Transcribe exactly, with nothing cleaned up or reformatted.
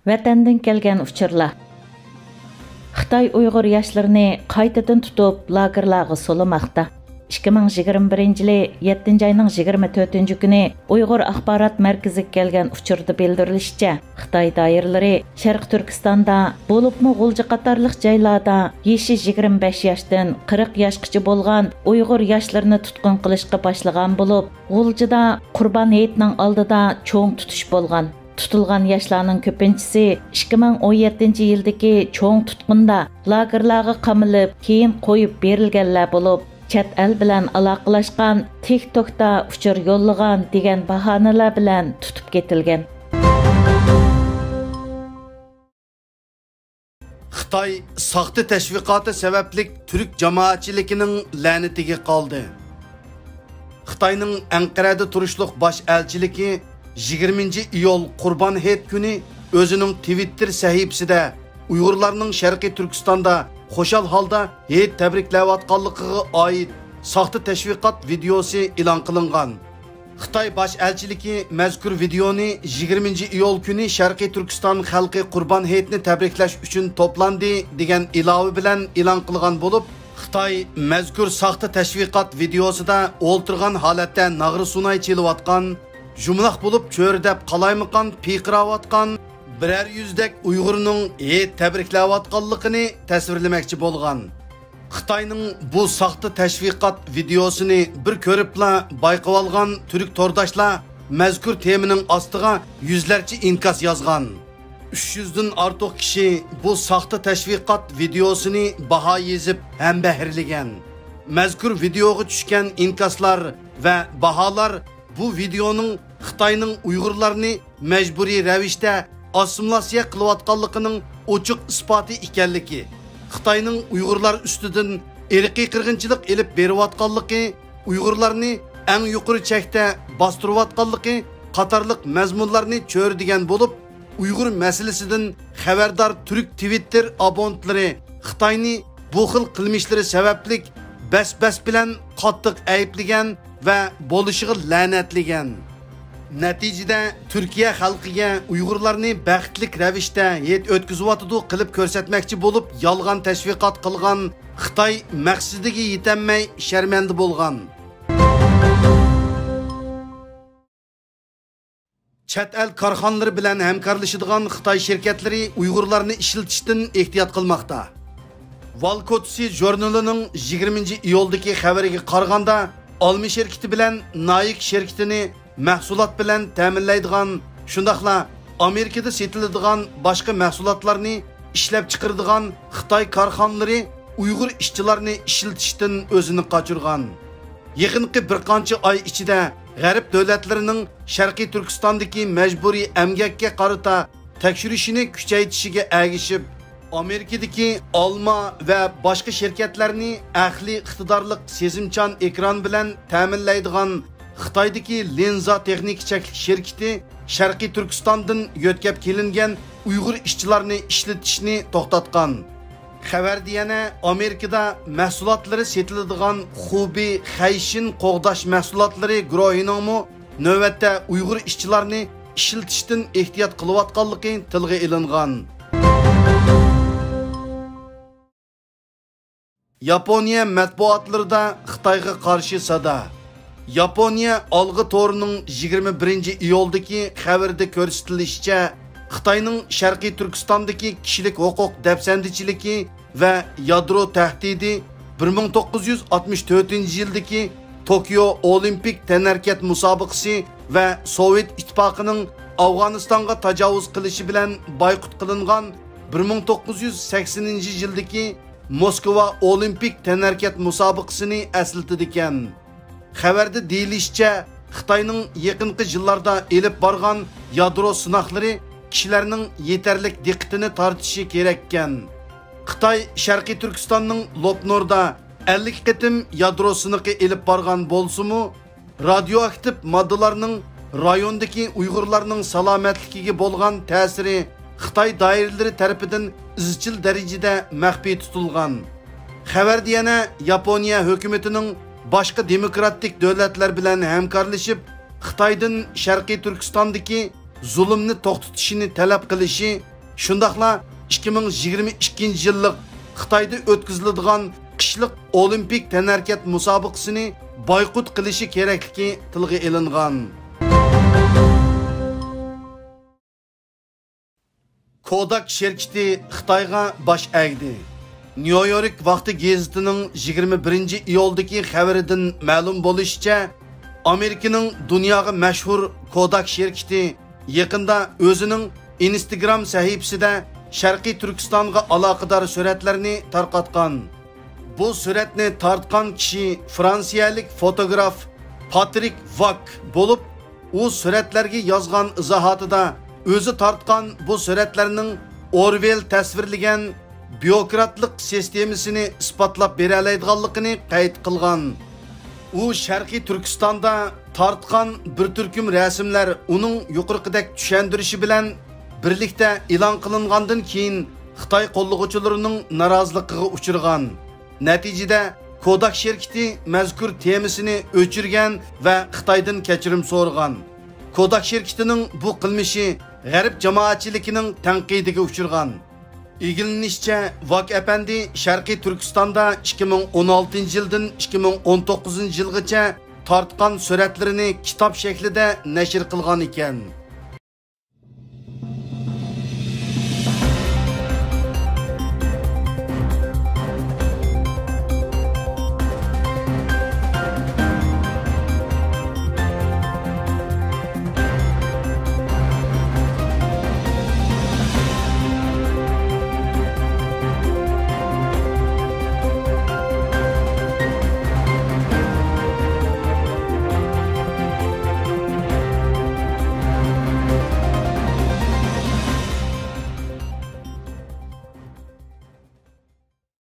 ۋەتەندىن كەلگەن ئۇچۇرلار. خىتاي ئۇيغۇر ياشلىرىنى قايتىدىن تۇتۇپ، لاگېرلارغا سولىماقتا. ئىككى مىڭ يىگىرمە بىرىنچى يىلى يەتتىنچى ئاينىڭ يىگىرمە تۆتىنچى كۈنى ئۇيغۇر ئاخبارات مەركىزىگە كەلگەن ئۇچۇردا بىلدۈرۈلۈشىچە، خىتاي دائىرىلىرى شەرقىي تۈركىستاندا، بولۇپمۇ غۇلجا قاتارلىق جايلاردا يېشى يىگىرمە بەش ياشتىن قىرىق ياشقىچە بولغان ئۇيغۇر ياشلىرىنى تۇتقۇن قىلىشقا باشلىغان بولۇپ، غۇلجىدا قۇربان ھېيتنىڭ ئالدىدا چوڭ تۇتۇش بولغان. تۇتۇلغان ياشلارنىڭ كۆپىنچىسى ئىككى مىڭ ئون يەتتىنچى يىلدىكى چوڭ تۇتقۇندا لاگېرلارغا قامىلىپ، كېيىن قويۇپ بېرىلگەنلەر بولۇپ، چەت ئەل بىلەن ئالاقىلەشكەن، تىك توكتا ئۇچۇر يوللىغان دېگەن باھانىلەر بىلەن تۇتۇپ كېتىلگەن. خىتاي ساختا تەشۋىقاتى سەۋەبلىك تۈرك جامائەتچىلىكىنىڭ لەنىتىگە قالدى. خىتاينىڭ ئەنقەرەدە تۇرۇشلۇق باش ئەلچىلىكى يىگىرمىنچى ئىيۇل قۇربان ھېيت كۈنى ئۆزىنىڭ تىۋىتتېر سەھىپىسىدە ئۇيغۇرلارنىڭ شەرقىي تۈركىستاندا خۇشال ھالدا ھېيت تەبرىكلەۋاتقانلىقىغا ئائىت ساختا تەشۋىقات ۋىدېئوسى ئېلان قىلىنغان. خىتاي باش ئەلچىلىكى مەزكۇر ۋىدېئونى يىگىرمىنچى ئىيۇل كۈنى شەرقىي تۈركىستان خەلقى قۇربان ھېيتنى تەبرىكلەش ئۈچۈن توپلاندى دېگەن ئىلاۋە بىلەن ئېلان قىلغان بولۇپ، خىتاي مەزكۇر ساختا تەشۋىقات ۋىدېئوسىدا ئولتۇرغان ھالەتتە ناغرا سۇناي چېلىۋاتقان، يۇمىلاق بولۇپ چۆرىدەپ قالايمىقان پىرقىراۋاتقان بىرەر يۈزدەك ئۇيغۇرنىڭ ھېيت تەبرىكلەۋاتقانلىقىنى تەسۋىرلىمەكچى بولغان. خىتاينىڭ بۇ ساختا تەشۋىقات ۋىدېئوسىنى بىر كۆرۈپلا بايقىۋالغان تۈرك تورداشلار مەزكۇر تېمىنىڭ ئاستىغا يۈزلەرچە ئىنكاس يازغان. ئۈچ يۈزدىن ئارتۇق كىشى بۇ ساختا تەشۋىقات ۋىدېئوسىنى باھا يېزىپ ھەمبەھىرلىگەن. مەزكۇر ۋىدېئوغا چۈشكەن ئىنكاسلار ۋە باھالار بۇ ۋىدېئونىڭ خىتاينىڭ ئۇيغۇرلارنى مەجبۇرىي رەۋىشتە ئاسسىمىلياتسىيە قىلىۋاتقانلىقىنىڭ ئوچۇق ئىسپاتى ئىكەنلىكى، خىتاينىڭ ئۇيغۇرلار ئۈستىدىن ئىرقىي قىرغىنچىلىق ئېلىپ بېرىۋاتقانلىقى، ئۇيغۇرلارنى ئەڭ يۇقىرى چەكتە باستۇرۇۋاتقانلىقى قاتارلىق مەزمۇنلارنى چۆرىدىگەن بولۇپ، ئۇيغۇر مەسىلىسىدىن خەۋەردار تۈرك تىۋىتتېر ئابونتلىرى خىتاينى بۇ خىل قىلمىشلىرى سەۋەبلىك بەس-بەس بىلەن قاتتىق ئەيىبلىگەن ۋە بولۇشىغا لەنەتلىگەن. نەتىجىدە، تۈركىيە خەلقىگە ئۇيغۇرلارنى بەختلىك رەۋىشتە ھېيت ئۆتكۈزۈۋاتىدۇ قىلىپ كۆرسەتمەكچى بولۇپ، يالغان تەشۋىقات قىلغان خىتاي مەقسىتىگە يېتەلمەي شەرمەندە بولغان. چەت ئەل كارخانىلىرى بىلەن ھەمكارلىشىدىغان خىتاي شىركەتلىرى ئۇيغۇرلارنى ئىشلىتىشتىن ئېھتىيات قىلماقتا. ۋال كوتىسى ژۇرنىلىنىڭ يىگىرمىنچى ئىيۇلدىكى خەۋىرىگە قارىغاندا، ئالما شىركىتى بىلەن نايىك شىركىتىنى مەھسۇلات بىلەن تەمىنلەيدىغان، شۇنداقلا ئامېرىكىدا سېتىلىدىغان باشقا مەھسۇلاتلارنى ئىشلەپچىقىرىدىغان خىتاي كارخانىلىرى ئۇيغۇر ئىشچىلارنى ئىشلىتىشتىن ئۆزىنى قاچۇرغان. يېقىنقى بىر قانچە ئاي ئىچىدە غەرب دۆلەتلىرىنىڭ شەرقىي تۈركىستاندىكى مەجبۇرىي ئەمگەككە قارىتا تەكشۈرۈشىنى كۈچەيتىشىگە ئەگىشىپ، ئامېرىكىدىكى ئالما ۋە باشقا شىركەتلەرنى ئەقلىي ئىقتىدارلىق سېزىمچان ئېكران بىلەن تەمىنلەيدىغان خىتايدىكى لىنزا تېخنىكا چەكلىك شىركىتى شەرقىي تۈركىستاندىن يۆتكەپ كېلىنگەن ئۇيغۇر ئىشچىلارنى ئىشلىتىشنى توختاتقان. خەۋەردە يەنە ئامېرىكىدا مەھسۇلاتلىرى سېتىلىدىغان خۇبېي خەيشىن قوغداش مەھسۇلاتلىرى گۇرۇھىنىڭمۇ نۆۋەتتە ئۇيغۇر ئىشچىلارنى ئىشلىتىشتىن ئېھتىيات قىلىۋاتقانلىقى تىلغا ئېلىنغان. ياپونىيە مەتبۇئاتلىرىدا خىتايغا قارشى سادا. ياپونىيە ئالغا تورىنىڭ يىگىرمە بىرىنچى ئىيۇلدىكى خەۋىرىدە كۆرسىتىلىشىچە، خىتاينىڭ شەرقىي تۈركىستاندىكى كىشىلىك ھوقۇق دەپسەندىچىلىكى ۋە يادرو تەھدىتى بىر مىڭ توققۇز يۈز ئاتمىش تۆتىنچى يىلدىكى توكيو ئولىمپىك تەنھەرىكەت مۇسابىقىسى ۋە سوۋېت ئىتتىپاقىنىڭ ئافغانىستانغا تاجاۋۇز قىلىشى بىلەن بايقۇت قىلىنغان بىر مىڭ توققۇز يۈز سەكسىنىنچى يىلدىكى موسكۋا ئولىمپىك تەنھەرىكەت مۇسابىقىسىنى ئەسلىتىدىكەن. خەۋەردە دېيىلىشىچە، خىتاينىڭ يېقىنقى يىللاردا ئېلىپ بارغان يادرو سىناقلىرى كىشىلەرنىڭ يېتەرلىك دىققىتىنى تارتىشى كېرەككەن. خىتاي شەرقىي تۈركىستاننىڭ لوپنۇردا ئەللىك قېتىم يادرو سىنىقى ئېلىپ بارغان بولسىمۇ، رادىيوئاكتىپ ماددىلارنىڭ رايوندىكى ئۇيغۇرلارنىڭ سالامەتلىكىگە بولغان تەسىرى خىتاي دائىرىلىرى تەرىپىدىن ئىزچىل دەرىجىدە مەخپىي تۇتۇلغان. خەۋەردە يەنە ياپونىيە ھۆكۈمىتىنىڭ باشقا دېموكراتىك دۆلەتلەر بىلەن ھەمكارلىشىپ، خىتايدىن شەرقىي تۈركىستاندىكى زۇلۇمنى توختىتىشىنى تەلەپ قىلىشى شۇنداقلا ئىككى مىڭ يىگىرمە ئىككىنچى يىللىق خىتايدا ئۆتكۈزۈلىدىغان قىشلىق ئولىمپىك تەنھەرىكەت مۇسابىقىسىنى بايقۇت قىلىشى كېرەكلىكى تىلغا ئېلىنغان. كوداك شىركىتى خىتايغا باش ئەگدى. نيۇ يورك ۋاقتى گېزىتىنىڭ يىگىرمە بىرىنچى ئىيۇلدىكى خەۋىرىدىن مەلۇم بولۇشىچە، ئامېرىكىنىڭ دۇنياغا مەشھۇر كوداك شىركىتى يېقىندا ئۆزىنىڭ ئىنستاگرام سەھىپىسىدە شەرقىي تۈركىستانغا ئالاقىدار سۈرەتلەرنى تارقاتقان. بۇ سۈرەتنى تارتقان كىشى فرانسىيەلىك فوتوگراف پاترىك ۋاك بولۇپ، ئۇ سۈرەتلەرگە يازغان ئىزاھاتىدا ئۆزى تارتقان بۇ سۈرەتلەرنىڭ ئورۋېل تەسۋىرلىگەن بيۇروكراتلىق سىستېمىسىنى ئىسپاتلاپ بېرەلەيدىغانلىقىنى قەيت قىلغان. ئۇ شەرقىي تۈركىستاندا تارتقان بىر تۈركۈم رەسىملەر ئۇنىڭ يۇقىرىقىدەك چۈشەندۈرۈشى بىلەن بىرلىكتە ئېلان قىلىنغاندىن كېيىن، خىتاي قوللىغۇچىلىرىنىڭ نارازىلىقىغا ئۇچرىغان. نەتىجىدە، كوداك شىركىتى مەزكۇر تېمىسىنى ئۆچۈرگەن ۋە خىتايدىن كەچۈرۈم سورىغان. كوداك شىركىتىنىڭ بۇ قىلمىشى غەرب جامائەتچىلىكىنىڭ تەنقىدىگە ئۇچرىغان. ئىگىلىنىشىچە، ۋاك ئەپەندى شەرقىي تۈركىستاندا ئىككى مىڭ ئون ئالتىنچى يىلدىن ئىككى مىڭ ئون توققۇزىنچى يىلغىچە تارتقان سۈرەتلىرىنى كىتاب شەكلىدە نەشر قىلغان ئىكەن.